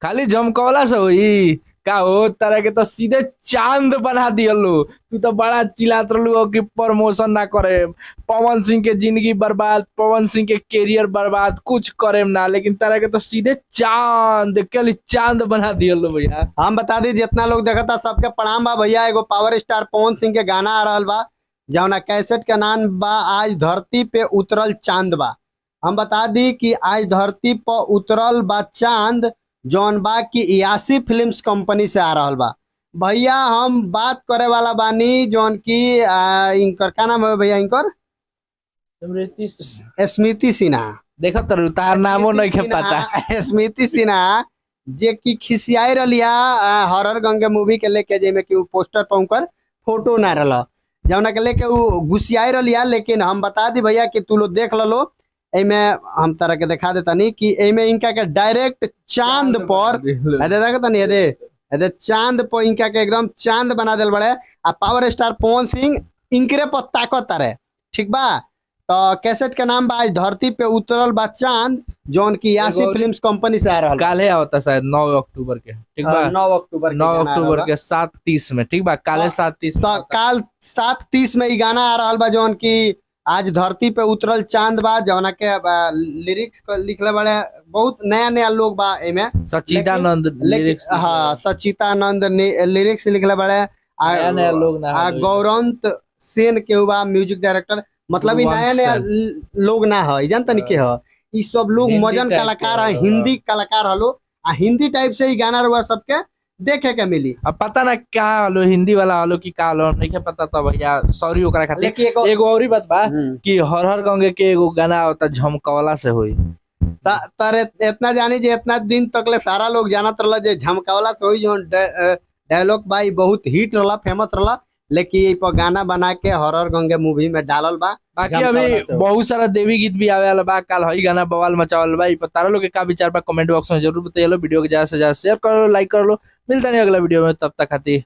खाली झमकौला से होई का हो? तारा के तो सीधे चांद बना दियलो। तू तो बड़ा चिल्लात रहलू हो कि प्रमोशन ना करे, पवन सिंह के जिंदगी बर्बाद, पवन सिंह के कैरियर बर्बाद, कुछ करे ना, लेकिन तारा के तो सीधे चांद के चांद बना दियलो भैया। हम बता दी जितना लोग देखता सबके प्रणाम बा भैया। एगो पावर स्टार पवन सिंह के गाना आ रहल बा जौना कैसेट के नाम बा आज धरती पे उतरल चांद बा। हम बता दी कि आज धरती पर उतरल बा चांद जौन बा की इयासी फिल्म्स कंपनी से आ रहल बा भैया। हम बात करे वाला बानी जौन की इनकर का नाम है भैया? इनकर स्मृति सिन्हा। देखो तर तार नामो नहीं के पता। स्मृति सिन्हा जे की खिसियाई रलिया हरर गंगे मूवी के लेके, जेमे कि उ पोस्टर पर उनकर फोटो ना रहल, जौना के लेके उ गुस्सियाई रलिया। लेकिन हम बता दी भैया कि तू लोग देख ललो, एमे हम तरह के दिखा देता नहीं कि एमे इनका के डायरेक्ट चांद पर अरे देखो तनी अरे अरे चांद पर इनका के एकदम चांद बना देल बड़े आ पावर स्टार पवन सिंह इनकरे पर ताकत रहे। ठीक बा, तो कैसेट के नाम बा आज धरती पे उतरल बा चांद जौन की यासी फिल्म्स कंपनी से आ रहल बा। काले आवता शायद 9 अक्टूबर के। ठीक बा, 9 अक्टूबर के 9 गाना आ रहल अक्टूबर बा। के 7:30 में। ठीक बा, काले 7:30 तो काल 7:30 में ई गाना आ रहल बा जौन की आज धरती पे उतरल चांद बा, जौना के लिरिक्स लिखले बड़े बहुत नया नया लोग बा एमे। सच्चिदानंद लिरिक्स। हाँ, सच्चिदानंद लिरिक्स लिखले बड़े। नया नया लोग ना आ गौरंत सेन के बा म्यूजिक डायरेक्टर। मतलब ई नया नया लोग ना है, जानता नहीं के है ई सब लोग मजन कलाकार है, हिंदी कलाकार हलो आ हिंदी टाइप से ई गाना रुआ सबके देखे के मिली। अब पता ना क्या हलो, हिंदी वाला हलो कि का हलो नहीं पता। तो भैया सॉरी ओकरा खातिर। एगो और बात बा कि हर हर गंगे के एगो गाना होता झमकौला से होई। तर इतना जानी जे इतना दिन तक ले सारा लोग जानत रहला जे झमकौला से होई, जोन डायलॉग भाई बहुत हिट रहला, फेमस रहला, लेकिन ई पर गाना बना के हर हर गंगे मूवी में डालल बा। बाकी अभी बहुत सारा देवी गीत भी आवे वाला बा। काल हई गाना बवाल मचावल बा। ई पर तारा लोग के का विचार बा कमेंट बॉक्स में जरूर बताइए। वीडियो के ज्यादा से ज्यादा शेयर करो, लाइक कर लो। मिलता नहीं अगला वीडियो में, तब तक खातिर।